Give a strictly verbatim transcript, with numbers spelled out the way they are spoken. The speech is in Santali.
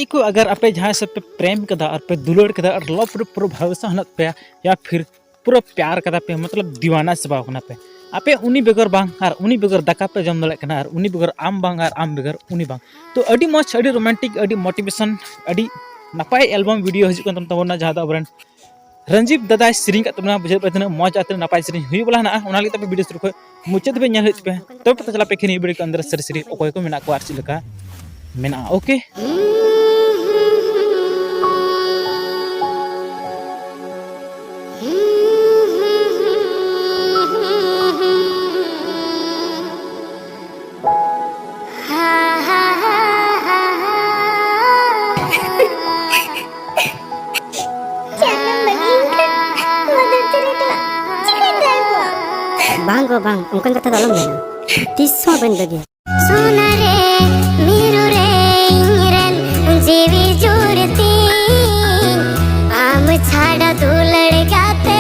ᱠᱚ, ᱟᱜᱟᱨ ᱟᱯᱮ ᱡᱟᱦᱟᱸᱭ ᱥᱮ ᱯᱮ ᱯᱨᱮᱢ ᱠᱟᱫᱟ ᱟᱨ ᱯᱮ ᱫᱩᱞᱟᱹᱲ ᱠᱟᱫᱟ ᱟᱨ ᱞᱚᱵ ᱨᱮ ᱯᱩᱨᱟᱹ ᱵᱷᱟᱨᱚᱥᱟ ᱦᱮᱱᱟᱜ ᱛᱟᱯᱮᱭᱟ, ᱭᱟ ᱯᱷᱤᱨ ᱯᱩᱨᱟᱹ ᱯᱭᱟᱨ ᱠᱟᱫᱟ ᱯᱮ, ᱢᱚᱛᱞᱚᱵ ᱫᱤᱣᱟᱱᱟ ᱪᱟᱵᱟᱣ ᱠᱟᱱᱟ ᱯᱮ, ᱟᱯᱮ ᱩᱱᱤ ᱵᱮᱜᱚᱨ ᱵᱟᱝ ᱟᱨ ᱩᱱᱤ ᱵᱮᱜᱚᱨ ᱫᱟᱠᱟ ᱯᱮ ᱡᱚᱢ ᱫᱟᱲᱮᱭᱟᱜ ᱠᱟᱱᱟ ᱟᱨ ᱩᱱᱤ ᱵᱮᱜᱚᱨ ᱟᱢ ᱵᱟᱝ ᱟᱨ ᱟᱢ ᱵᱮᱜᱚᱨ ᱩᱱᱤ ᱵᱟᱝ᱾ ᱛᱚ ᱟᱹᱰᱤ ᱢᱚᱡᱽ, ᱟᱹᱰᱤ ᱨᱳᱢᱟᱱᱴᱤᱠ, ᱟᱹᱰᱤ ᱢᱳᱴᱤᱵᱷᱮᱥᱚᱱ, ᱟᱹᱰᱤ ᱱᱟᱯᱟᱭ ᱮᱞᱵᱟᱢ ᱵᱷᱤᱰᱤᱭᱳ ᱦᱤᱡᱩᱜ ᱠᱟᱱ ᱛᱟᱵᱚᱱᱟ, ᱡᱟᱦᱟᱸ ᱫᱚ ᱟᱵᱚᱨᱮᱱ ᱨᱚᱧᱡᱤᱛ ᱫᱟᱫᱟᱭ ᱥᱮᱨᱮᱧ ᱠᱟᱜ ᱛᱟᱵᱚᱱᱟ᱾ ᱵᱩᱡᱷᱟᱹᱣ ᱯᱮ ᱛᱤᱱᱟᱹᱜ ᱢᱚᱡᱽ ᱟᱨ ᱛᱤᱱᱟᱹᱜ ᱱᱟᱯᱟᱭ ᱥᱮᱨᱮᱧ ᱦᱩᱭᱩᱜ ᱵᱟᱞᱟ ᱦᱮᱱᱟᱜᱼᱟ, ᱚᱱᱟ ᱞᱟᱹᱜᱤᱫ ᱛᱮ ᱟᱯᱮ ᱵᱷᱤᱰᱤᱭᱳ ᱥᱩᱨᱩ ᱠᱷᱚᱱ ᱢᱩᱪᱟᱹᱫ ᱫᱷᱟᱹᱵᱤᱡ ᱧᱮᱞ ᱦᱩᱭᱩᱜ ᱛᱟᱯᱮ᱾ ᱛᱚᱵᱮ ᱯᱮ ᱪᱟᱞᱟᱜ ᱯᱮ ᱠᱷᱟᱱ ᱱᱤᱭᱟᱹ ᱵᱷᱤᱰᱤᱭᱳ ᱠᱚ ᱟᱱᱫᱟᱨ ᱥᱟᱹᱨᱤ ᱥᱟᱹᱨᱤ ᱚᱠᱚᱭ ᱠᱚ ᱢᱮᱱᱟᱜ ᱠᱚᱣᱟ ᱟᱨ ᱪᱮᱫ ᱞᱮᱠᱟ ᱢᱮᱱᱟᱜᱼᱟ᱾ ᱳᱠᱮ, ᱪᱮᱫ ᱮᱢ ᱵᱟᱹᱜᱤᱭᱟᱹᱧ ᱠᱷᱟᱱ ᱱᱚᱣᱟ ᱫᱷᱟᱹᱨᱛᱤ ᱨᱮ ᱮᱠᱞᱟ ᱪᱤᱠᱟᱹᱧ ᱛᱟᱦᱮᱸ ᱠᱚᱜᱼᱟ? ᱵᱟᱝ ᱜᱚ ᱵᱟᱝ, ᱚᱱᱠᱟᱱ ᱠᱟᱛᱷᱟ ᱫᱚ ᱟᱞᱚᱢ ᱢᱮᱱᱟ, ᱛᱤᱥ ᱦᱚᱸ ᱵᱟᱹᱧ ᱵᱟᱹᱜᱤᱭᱟ᱾ ᱥᱚᱱᱟ ᱨᱮ ᱢᱤᱨᱩ ᱨᱮ ᱤᱧ ᱨᱮᱱ ᱡᱤᱣᱤ ᱡᱩᱲ ᱛᱤᱧ, ᱟᱢ ᱪᱷᱟᱰᱟ ᱫᱩᱞᱟᱹᱲ ᱜᱟᱛᱮ